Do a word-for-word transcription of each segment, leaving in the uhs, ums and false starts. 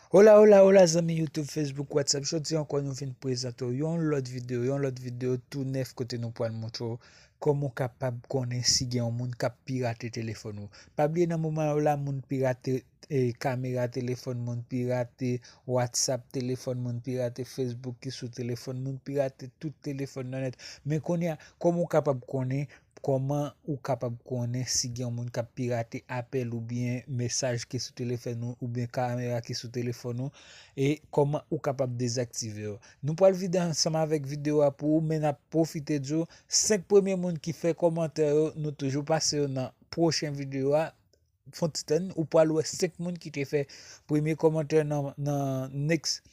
Hola, hola, hola, zanmi YouTube, Facebook, WhatsApp. Jodi ankò nou vin prezante w yon lòt videyo, yon lòt videyo tou nèf kote nou pral montre w kòman w kapab konnen si gen yon moun k ap pirate telefòn ou. Pa bliye nan moman yo la, moun pirate, eh, kamera telefòn, moun pirate WhatsApp telefòn, moun pirate Facebook ki sou telefòn, moun pirate tout telefòn nan nèt. Men kounye a, kòman w kapab konnen kòman ou kapab konnen si gen yon moun k ap pirate apèl oubyen mesaj ki sou telefòn ou oubyen kamera ki sou telefòn ou, e kòman ou kapab dezaktive yo. Nou pral vide ansanm avèk videyo a pou ou, men n ap pwofite di w, senk premye moun ki fè kòmantè yo, nou toujou pase yo nan pwochen videyo a. Fon ti tann, ou pral wè senk moun ki te fè premye kòmantè nan, nan next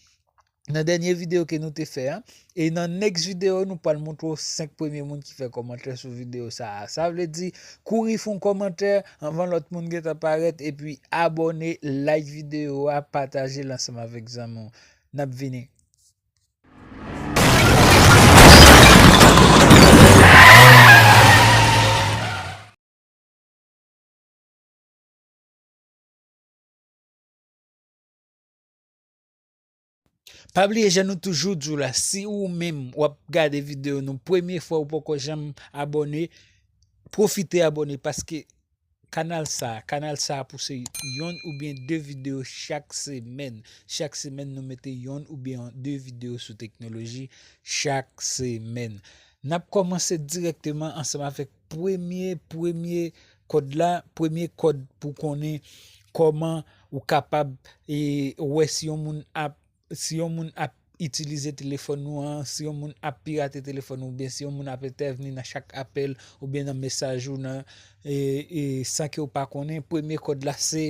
nan dènye videyo ke nou te fè a. E nan next videyo, nou pral montre w senk premye moun ki fè kòmantè sou videyo sa a. Sa vle di, kouri fè yon kòmantè anvan lòt moun gentan parèt, epi abòne, like videyo a, pataje l ansanm avèk zanmi w. N ap vini. Pa bliye, jan nou toujou di w la, si ou menm w ap gade videyo nou premye fwa, ou poko janm abòne, pwofite abòne, paske kanal sa, kanal sa a pouse yonn oubyen de videyo chak semèn. Chak semèn, nou mete yonn oubyen de videyo sou teknoloji chak semèn. N ap kòmanse dirèkteman ansanm avèk premye, premye kòd la, premye kòd pou konnen kòman ou kapab, e, wè si yon moun ap, si yon moun ap itilize telefòn ou an, si yon moun ap pirate telefòn ou, oubyen si yon moun ap entèvni nan chak apèl oubyen nan mesaj ou nan, e, e, san ke w pa konnen. Premye kòd la se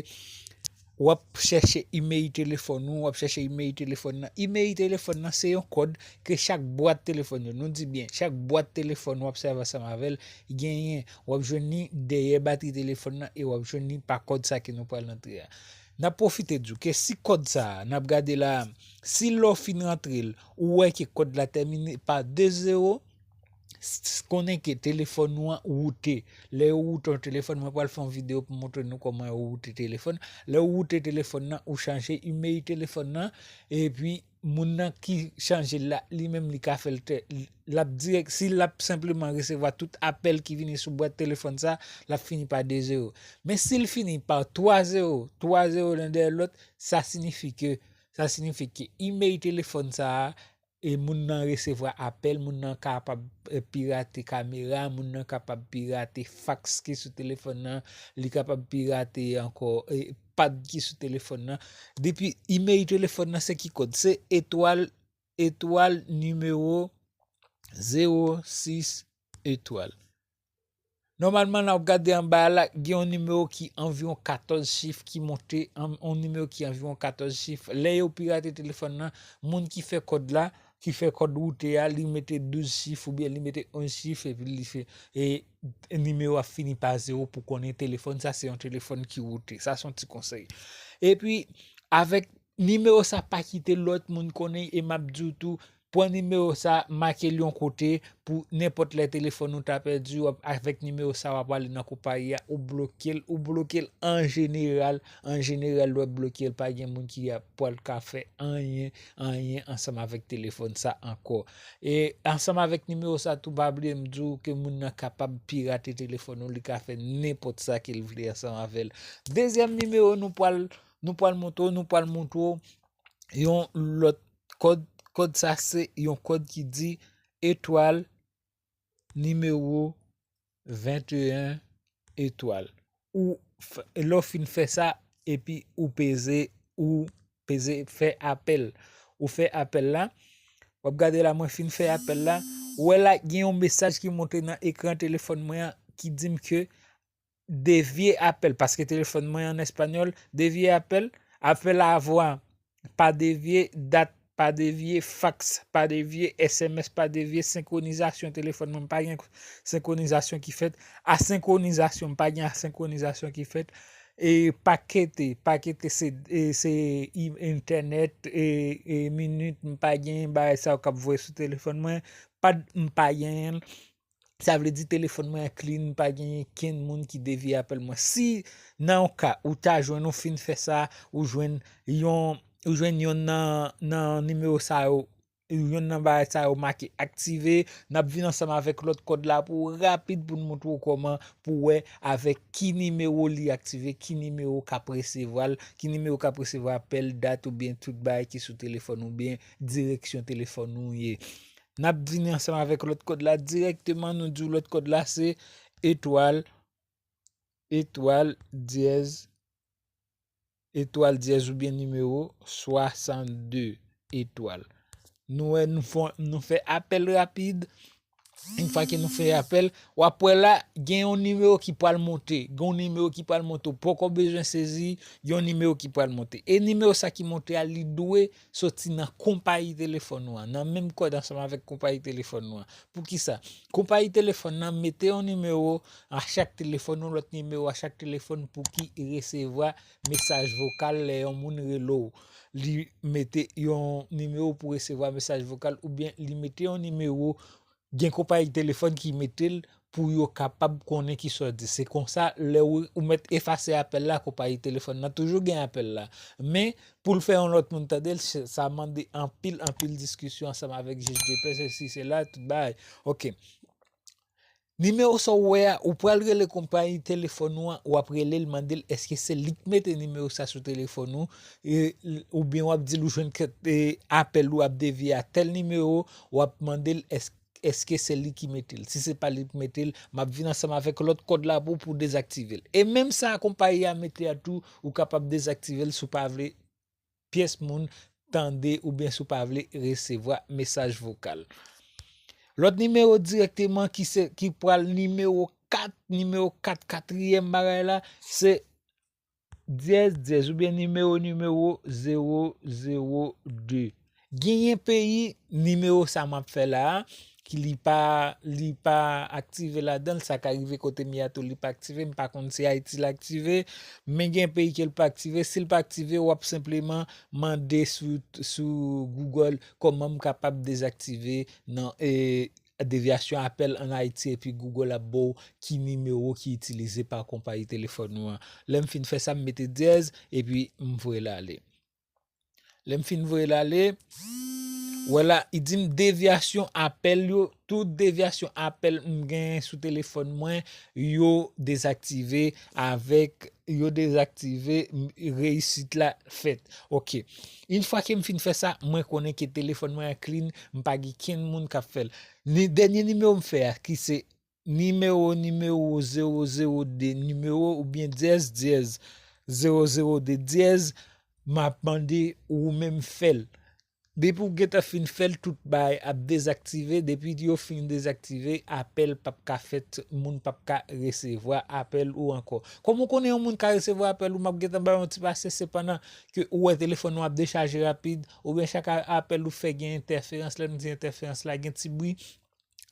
w ap chèche imèl telefòn ou, w ap chèche imèl telefòn nan. Imèl telefòn nan se yon kòd ke chak bwat telefòn yo, nou di byen, chak bwat telefòn w ap sèvi ansanm avè l, genyen. W ap jwenn li dèyè batri telefòn nan e w ap jwenn li pa kòd sa ke nou pral rantre a. N ap pwofite di w ke si kòd sa a, n ap gade la a, si lè w fin rantre l, ou wè ke kòd la tèmine pa de zewo, s-, s-, konnen ke telefòn ou an woute. Lè yo woute yon telefòn, mwen pral fè yon videyo pou montre nou kòman yo woute telefòn. Lè yo woute telefòn nan, ou chanje imèl telefòn nan, epi moun nan ki chanje l la, li menm li ka fè l tè, l ap dirèk, si l ap senpleman resevwa tout apèl ki vini sou bwat telefòn sa, l ap fini pa de zewo. Men si l fini pa twa zewo, twa zewo len dèyè lòt, sa siyifi ke, sa siyifi ke imèl telefòn sa a, e moun nan resevwa apèl, moun nan kapab, e, pirate kamera, moun nan kapab pirate faks ki sou telefòn nan, li kapab pirate ankò, e, pad ki sou telefòn nan. Depi imèl telefòn nan, se ki kòd? Se etwal, etwal, nimewo zewo sis etwal. Nòmalman, lè w ap gade anba a la, gen yon nimewo ki anviwon katòz chif ki monte, an-, yon nimewo ki anviwon katòz chif. Lè yo pirate telefòn nan, moun ki fè kòd la, ki fè kòd woute a, li mete douz chif oubyen li mete onz chif, epi li fè, e nimewo a fini pa zewo pou konnen telefòn sa se yon telefòn ki woute. Sa se yon ti konsèy. Epi, avèk nimewo sa, pa kite lòt moun konnen, e m ap di w tou, pran nimewo sa, make l yon kote pou nenpòt lè telefòn ou ta pèdi, w ap, avèk nimewo sa, w ap ale nan konpayi a, ou bloke l, ou bloke l an jeneral, an jeneral, lè w bloke l, pa gen moun ki ap pral ka fè anyen, anyen ansanm avèk telefòn sa ankò. E ansanm avèk nimewo sa tou, pa bliye m di w ke moun nan kapab pirate telefòn ou, li ka fè nenpòt sa ke l vle ansanm avè l. Dezyèm nimewo nou pral, nou pral montre w, nou pral montre w yon lòt kòd. Kòd sa se yon kòd ki di etwal, nimewo venteyen, etwal. Ou f-, lè w fin fè sa, epi ou peze, ou peze fè apèl. Ou fè apèl la, w ap gade la, mwen fin fè apèl la. Ou wè la, gen yon mesaj ki monte nan ekran telefòn mwen an ki di m ke devye apèl, paske telefòn mwen an espanyòl, devye apèl, apèl a vwa, pa devye dat, pa devye faks, pa devye S M S, pa devye senkronizasyon telefòn mwen, pa gen senkronizasyon ki fèt, asenkronizasyon, pa gen asenkronizasyon ki fèt, e pa kete, pa kete se, e se i-, entènèt, e, e minit, m pa gen bagay sa yo k ap voye sou telefòn mwen, pa, m pa genyen l. Sa vle di telefòn mwen an clean, pa genyen kenn moun ki devye apèl mwen. Si nan yon ka ou ta jwenn, ou fin fè sa, ou jwenn yon, ou jwenn yonn nan, nan nimewo sa yo, yonn nan bagay sa yo make aktive. N ap vin ansanm avèk lòt kòd la pou rapid pou n montre w kòman pou wè avèk ki nimewo li aktive, ki nimewo k ap resevwa l, ki nimewo k ap resevwa apèl, dat oubyen tout bagay ki sou telefòn oubyen direksyon telefòn ou ye. N ap vini ansanm avèk lòt kòd la dirèkteman. Nou di w lòt kòd la se etwal, etwal dyèz, etwal dyèz oubyen nimewo swasannde etwal. Nou wè, nou fè, nou fè apèl rapid. Yon fwa ke nou fè apèl, w ap wè la, gen yon nimewo ki pral monte. Gen yon nimewo ki pral monte. Ou poko bezwen sezi, gen yon nimewo ki pral monte. E nimewo sa ki monte a, li dwe soti nan konpayi telefòn ou an, nan menm kòd ansanm avèk konpayi telefòn ou an. Poukisa? Konpayi telefòn nan mete yon nimewo a chak telefòn, yon lòt nimewo a chak telefòn pou ki resevwa mesaj vokal lè yon moun rele w. Li mete yon nimewo pou resevwa mesaj vokal oubyen li mete yon nimewo, gen konpayi telefòn ki mete l pou yo kapab konnen kisa w di. Se konsa, lè ou, ou mèt efase apèl la, konpayi telefòn nan toujou gen apèl la. Men, pou l fè yon lòt moun tande l, se, sa mande anpil, anpil diskisyon ansanm avèk jij de pè, sesi, sela, tout bagay. Oke. Nimewo sa w wè a, ou pral rele konpayi telefòn ou an, w ap rele l, mande l èske se li k mete nimewo sa sou telefòn ou, e, oubyen w ap di l ou jwenn kèk, e, apèl ou ap devye a tèl nimewo, w ap mande l èske èske se li ki mete l? Si se pa li ki mete l, m ap vin ansanm avèk lòt kòd la pou, pou dezaktive l. E menm sa konpayi a mete a tou, ou kapab dezaktive l si w pa vle pyès moun tande oubyen si w pa vle resevwa mesaj vokal. Lòt nimewo dirèkteman ki se, ki pral nimewo kat, nimewo kat, katriyèm bagay la, se dyèz dyèz oubyen nimewo, nimewo zewo zewo de. Genyen peyi, nimewo sa m ap fè la a, ki li pa, li pa aktive ladan l, sa ka rive kote m ye a tou, li pa aktive, m pa konn si Ayiti l aktive, men gen peyi ke l pa aktive. Si l pa aktive, w ap senpleman mande sou, sou Google kòman m kapab dezaktive nan, e, devyasyon apèl ann Ayiti, epi Google ap ba w ki nimewo ki itilize pa konpayi telefòn ou an. Lè m fin fè sa, m mete dyèz, epi m voye l ale. Lè m fin voye l ale, wè la, li di m devyasyon apèl yo, tout devyasyon apèl m genyen sou telefòn mwen, yo dezaktive avèk, yo dezaktive, m, reyisit la fèt. Oke. Yon fwa ke m fin fè sa, mwen konnen ke telefòn mwen an clean, m pa gen kenn moun k ap fè l. Ni, dènye nimewo m fè a, ki se nimewo, nimewo zewo zewo de, nimewo oubyen dyèz dyèz zewo zewo de dyèz, m ap mande ou menm fè l. Depi w gentan fin fè l, tout bagay ap dezaktive. Depi yo fin dezaktive, apèl p ap ka fèt, moun p ap ka resevwa apèl ou ankò. Kòman w konnen yon moun ka resevwa apèl ou? M ap gentan ba w yon ti pase, sepandan ke ou wè telefòn ou ap dechaje rapid, oubyen chak a-, apèl ou fè gen entèferans. Lè m di entèferans la, gen ti bri.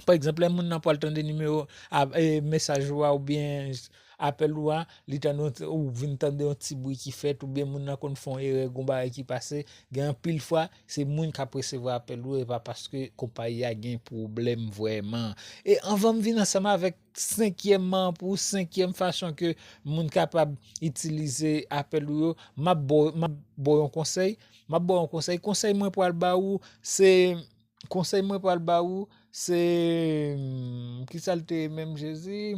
Pa egzanp, lè moun nan pral tande nimewo, a, e, mesaj ou a oubyen apèl ou a, li tande yon ti, ou vin tande yon ti bri ki fèt, oubyen moun nan konn fè yon erè, gon bagay ki pase, gen anpil fwa, se moun k ap resevwa apèl ou, e pa paske konpayi a gen pwoblèm vrèman. E anvan m vin ansanm avèk senkyèmman pou, senkyèm fason ke moun kapab itilize apèl ou yo, m ap ba w, m ap ba w yon konsèy, m ap ba w yon konsèy. Konsèy mwen pral ba ou, se, konsèy mwen pral ba ou, se, hmm, ki sa l te ye menm, Jezi?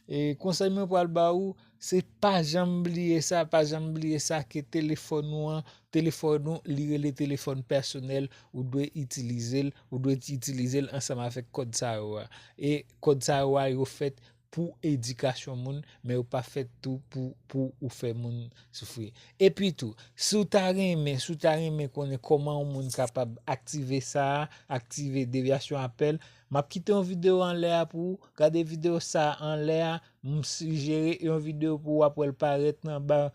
E konsèy mwen pral ba ou, se pa janm bliye sa, pa janm bliye sa ke telefòn ou an, telefòn ou, li rele telefòn pèsonèl, ou dwe itilize l, ou dwe itilize l ansanm avèk kòd sa yo a. E kòd sa yo a, yo fèt pou edikasyon moun, men yo pa fèt tou pou, pou ou fè moun soufri. Epi tou, si w ta renmen, si w ta renmen konnen kòman yon moun kapab aktive sa a, aktive devyasyon apèl, m ap kite yon videyo anlè a pou ou. Gade videyo sa a anlè a, m sijere yon videyo pou w, w ap wè l parèt nan ba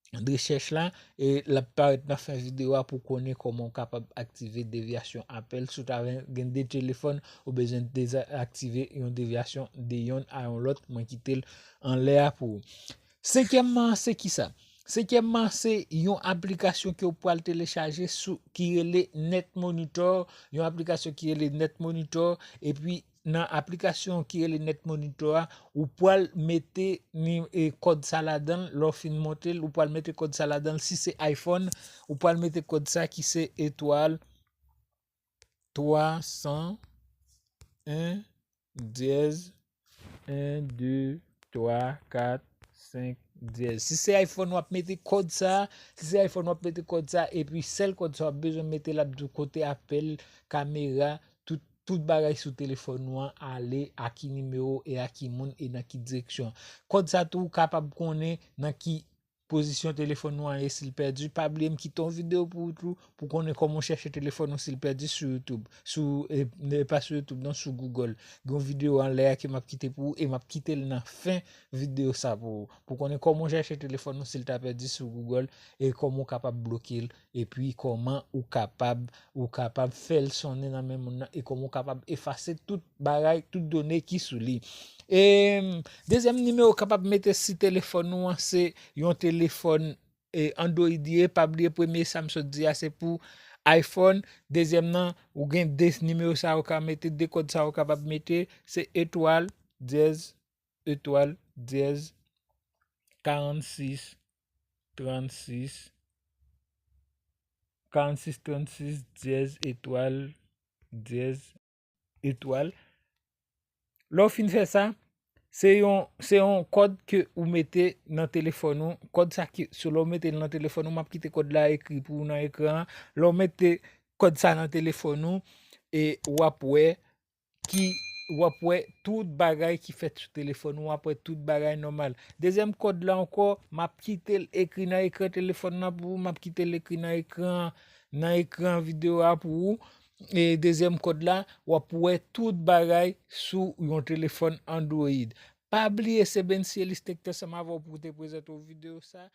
de rechèch la, e l ap parèt nan fen videyo a pou w konnen kòman w kapab aktive devyasyon apèl. Si w ta gen de telefòn, ou bezwen deza-, aktive yon devyasyon de yonn a yon lòt, mwen kite l anlè a pou ou. Senkyèmman, se kisa? Senkyèmman, se yon aplikasyon ke w pral telechaje sou, ki rele Net Monitor, yon aplikasyon ki rele Net Monitor, epi nan aplikasyon ki rele Net Monitor a, ou pral mete ni, e, kòd sa ladan l, lè w fin monte l, ou pral mete kòd sa ladan l, si se iPhone, ou pral mete kòd sa ki se etwal twa san en dyèz en de twa kat senk dyèz. Si se iPhone w ap mete kòd sa, si se iPhone w ap mete kòd sa, epi sèl kòd sa w ap bezwen mete l ap di w kote apèl, kamera, tout, tout bagay sou telefòn ou an ale, a ki nimewo e a ki moun e nan ki direksyon. Kòd sa tou ou kapab konnen nan ki pozisyon telefòn ou an ye si l pèdi. Pa bliye m kite yon videyo pou ou tou, pou konnen kòman w chèche telefòn ou si l pèdi sou YouTube. Sou, e, e pa sou YouTube, non, sou Google. Gen yon videyo anlè a ke m ap kite pou ou e m ap kite l nan fen videyo sa pou ou. Pou konnen kòman w chèche telefòn ou si l ta pèdi sou Google e kòman w kapab bloke l. Epi kòman ou kapab, ou kapab fè l sonnen nan men moun nan e kòman w kapab efase tout bagay, tout done ki sou li. E, dezyèm nimewo w kapab mete si telefòn ou an se yon telefòn, e, Android ye, pa bliye premye sa m sot di a se pou iPhone. Dezyèm nan, ou gen de nimewo sa ou ka mete, de kòd sa ou kapab mete, se etwal dyèz etwal dyèz karannsis trannsis karannsis trannsis dyèz etwal dyèz etwal. Lè w fin fè sa, se yon, se yon kòd ke ou mete nan telefòn ou. Kòd sa ki, sou lè w mete l nan telefòn ou, m ap kite kòd la ekri pou ou nan ekran an. Lè w mete kòd sa nan telefòn ou, e w ap wè ki, w ap wè tout bagay ki fèt sou telefòn ou, w ap wè tout bagay nòmal. Dezyèm kòd la ankò, m ap kite l ekri nan ekran telefòn nan pou ou, m ap kite l ekri nan ekran, nan ekran videyo a pou ou. E dezyèm kòd la, w ap wè tout bagay sou yon telefòn Android. Pa bliye, se Bency Ellis te ansanm avè w pou te prezante w videyo sa.